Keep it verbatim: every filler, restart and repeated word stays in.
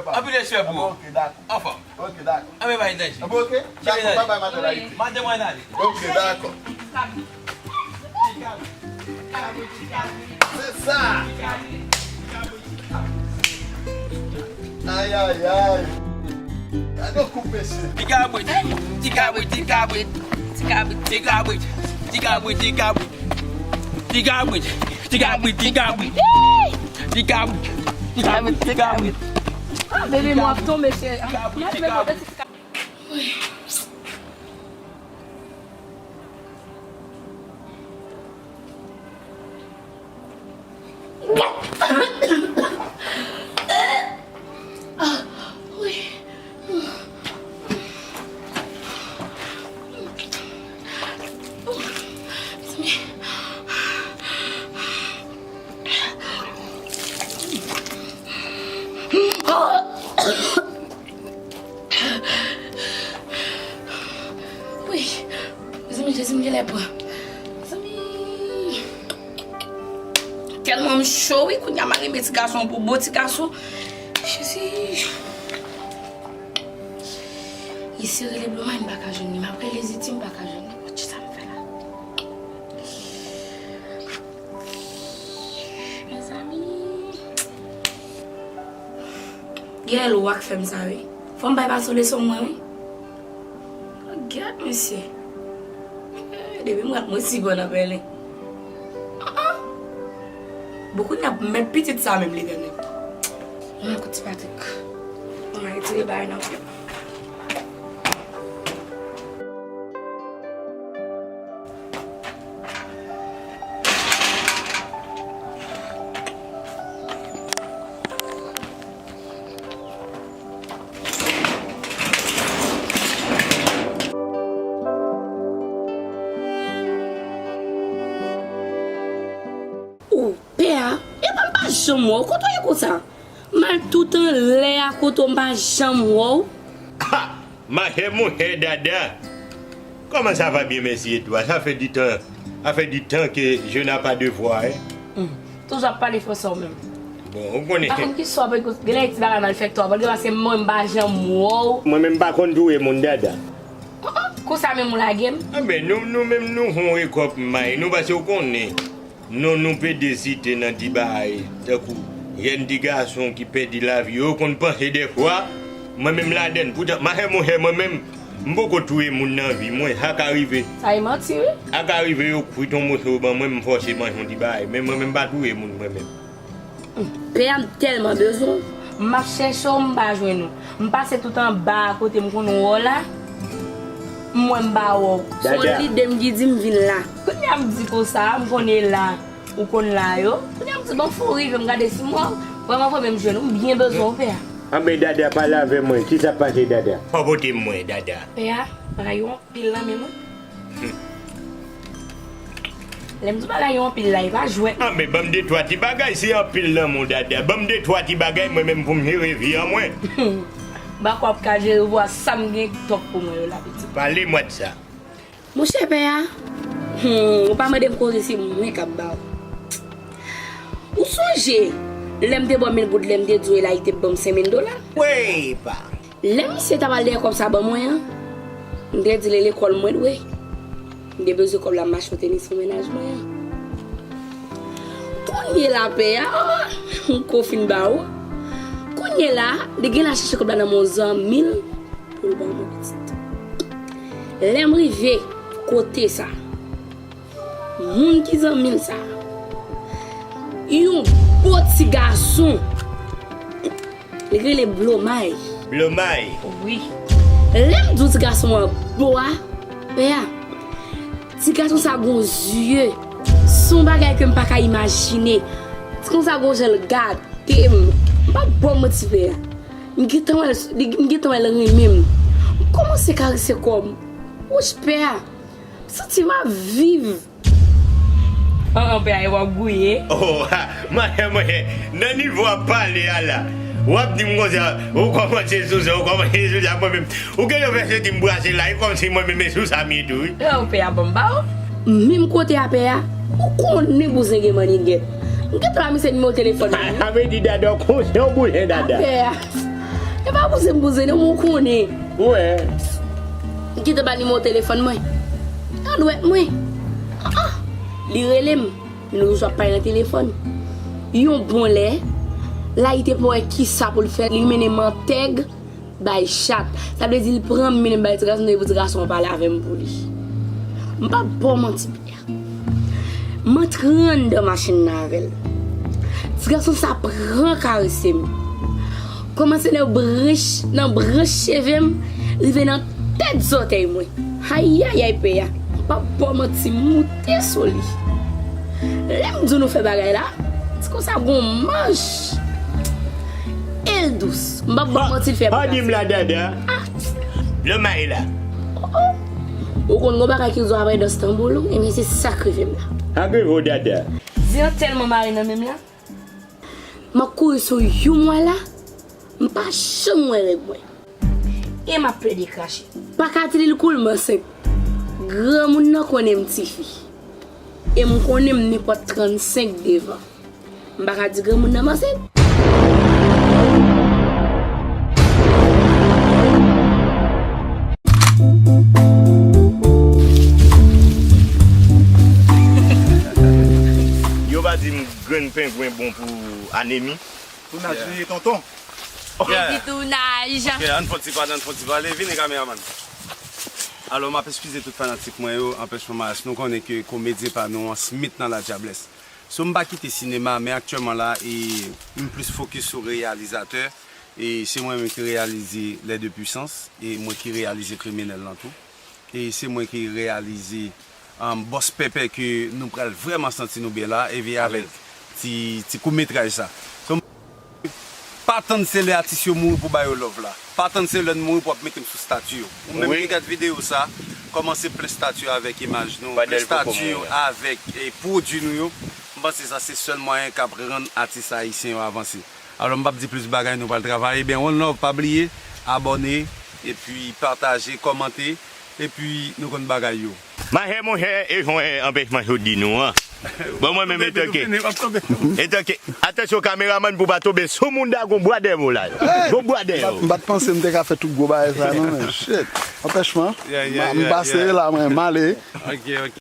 Anpil respè pou ou. Ok, dakò. Anfòm. Ok, dakò. Anben bay danje. Anben ok. Dakò, bay bay madanm la. Madanm mwen ale. Ok, dakò. Se sa. Ay, ay, ay. Gade yon koup, mesye. Ti kabrit, ti kabrit, ti kabrit. Ti kabrit, ti kabrit, ti kabrit, ti kabrit. Ti kabrit, ti kabrit, ti kabrit. Ti kabrit, ti kabrit, ti kabrit. Ah, bebe, mwen ap tonbe, cheri. Ti kabrit, ti kabrit. Wi. Mezanmi, Jezi, m genlè pran. Mezanmi. Tèlman m cho, wi, kounye a m a renmen ti gason pou bo ti gason. Jezi. Isi rele Blomay, m pa ka jwenn li. M ap rele Ziti, m pa ka jwenn li. Bon, kisa m fè la? Mezanmi. Gèl ou ak fè m sa, wi. Fò m bay pa sou leson mwen, wi. Gèt, mesye. Eh, depi m rat mwen si bon nan pèlen. Ah, ah. Bon, kounye a, mèt pitit sa menm, Letènèl. Mwen kout ti Patrik. Mwen retire bagay nan fè. Ou, pè a, epa m pa janm wè w, kote w ye konsa? M al tout anlè a kote w, m pa janm wè w. Ha! Machè monchè Dada! Comment ça va bien, merci, et toi? Ça fait du temps, ça fait du temps que je n'ai pas de voix, hein? Hmm. Toujou ap pale fransè ou menm. Bon, ou konnen. Pa konn ki swa, pa konn, genlè ti bagay mal fèt twa, paske mwen m pa janm wè w. Mwen menm m pa konn touye moun, Dada. Konsa menm ou lage m? Anben, nou, nou menm nou fon rekòp may, nou pase ou konnen. Non nou pede site nan ti bagay, tankou jèn ti gason ki pèdi lavi yo, konn panse dèfwa, mwen menm ladann. Poutan, machè monchè, mwen menm, m poko touye moun nan vi mwen, sa ka rive. Sa e manti, wi. Sa ka rive yo kwit yon moso ban mwen, m fòse manje yon ti bagay, men mwen menm m pa touye moun mwen menm. Pè a, m tèlman bezwen w. M ap chèche w, m pa jwenn ou. M pase tout anba a kote m konn wè w la. M wè m pa wè w. Se yon lide m ki di m vin la. Kounye a m di konsa, m konn e la. Ou konn la yo. Kounye a m di, bon, fò w rive, m gade si m wè w. Vrèman vre, men m jwenn ou, m byen bezwen w, pè a. Anben, Dada, pale avè mwen. Kisa k pase, Dada? Fò w pote m mwen, Dada. Pè a, bagay yo anpil nan men mwen. Lè m di w bagay yo anpil la, e pa jwèt. Anben, ban m de twa ti bagay, se anpil nan men w, Dada. Ban m de twa ti bagay, mwen menm, pou m jere vi an mwen. M pa kwè w ap ka jere, w a sa m gen tòp pou mwen yo la, pitit. Pale mwa de sa. Monchè pè a, hmm, ou pa mande m koze, se mwen k ap ba w. Ou sonje, lè m te ba w mil goud, lè m te di w e la, li te ban m senk mil dola? Wi, pa. Lè misye t ap al dèyè kòb sa ban mwen an, m te di l e lekòl mwen dwe. M te bezwen kòb la, m achte yon tenis pou mennaj mwen an. Kounye la, pè a, m ko fin ba ou. Kounye la, li gen la chache kòb la nan men yon zanmi l pou l ban mwen pitit. Lè m rive kote sa, moun ki zanmi l sa, yon bo ti gason. Li rele Blomay. Blomay. Wi. Lè m di w ti gason an bo a, pè a, ti gason sa gon zye. Se yon bagay ke m pa ka imajine. Ti gason sa gon jan l gade m. M p ap ba w manti pè a. M gentan wè l, li, m gentan wè l renmen m. M kòmanse karese kò m. Wouch pè a. M santi m ap viv. An, an, pè a, e w ap gouye. Oh, ha, machè, machè, nan nivo w ap pale a la, w ap di m konsa, ou kòmanse sou sa, ou kòmanse sou sa, mwen menm. Ou genlè fè soti m brase la, e kòmsi mwen menm e sou sa m ye tou, wi. Non, pè a, ban m ba w. Menm kote a, pè a, ou konnen bouzen gen mannigèt. M gentan ba misye nimewo telefòn mwen. Sa vle di Dada, w konn se yon bouzen Dada. Pè a. E pa bouze m bouze non, mwen konnen. Ou wè. M kite ba nimewo telefòn mwen. Nan dwèt mwen. Ah, ah. Li rele m. Men nou toujou ap pale nan telefòn. Yon bon lè, Layi te pa wè kisa pou l fè, li mennen m an tèg bay chat. Sa vle di l pran m mennen m bay ti gason, li pou ti gason an pale avè m pou li. M p ap ba w manti, Pierre. M antre anndan machin nan avè l. Ti gason sa pran karese m. Kòmanse nan branch, nan branch cheve m, rive nan tèt zòtèy mwen. Ayayay, Pierre. M p ap ba w manti, m moute sou li. Lè m di w nou fè bagay la, ti konsa gon manch. E l dous. M p ap ba w manti, l fè bagay. Di m la, Dada. Ah. Lè may la. Oh, oh. Ou konn gon bagay ki di w avè dans tanbou, ebyen se sa k rive m la. Sa k rive w, Dada? Di an tèlman mare nan men m la. M ap kouri sou yon mwa la, m pa janm wè règ mwen. E m ap plede krache. Pa ka di li l koul m ansent. Granmoun nan konnen m tifi. E m konnen m nenpòt trannsenk devan. M pa ka di granmoun nan m ansent. Yo pa di m grenn pengwen bon pou anemi. Tounaj li ye, tonton. Epi tounaj. Ok, ann fè ti pale, ann fè ti pale. Vini, kameramann. Alò, m ap eskize tout fanatik mwen yo, anpèchman maryaj. Nou konnen ke komedyen pa nou an Smith nan la Diablesse. So, m pa kite sinema, men aktyèlman la, e, m plis fokis sou reyalizatè. E se mwen menm ki reyalize Les Deux Puissances, e mwen ki reyalize Kriminèl lan tou. E se mwen ki reyalize, um, Bòs Pèpè ke nou pral vrèman santi nou byen la, epi avèk ti, ti kout metraj sa. So, pa tann se lè atis yo mouri pou ba yo love la. Pa tann se lè n mouri pou ap mete m sou stati yo. Ou menm ki gad videyo sa, kòmanse plen stati yo avèk imaj nou, plen stati yo avèk, e, pwodui nou yo. M panse sa se sèl mwayen k ap rann atis ayisyen yo avanse. Alò, m p ap di plis bagay, nou pral travay. Ebyen, one love, pa bliye, abòne, epi pataje, kòmante, epi nou konn bagay yo. Machè, monchè, e jan anpèchman yo di nou an. Bon, mwen menm, etanke, etanke, atansyon kameramann pou pa tonbe sou moun, da gon bwa dèyè w la. Gon bwa dèyè w. M pa t panse m te ka fè tout gwo bagay sa non, men shit. Anpèchman. M pase la, mwen, m ale. Ok, ok.